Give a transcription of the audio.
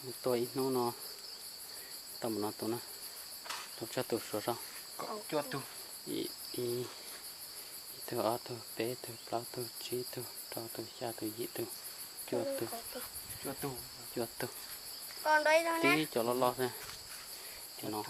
Mus tua ib hnub no tau mus no tus na, tau tsawg tus suav zog? Ib, ib tug, ob tug, peb tug, plaub tug, tsib tug, rau tug, xya tug, yim tug, cuaj tug, cuaj tug. Tib cov loj loj xwb. Cov no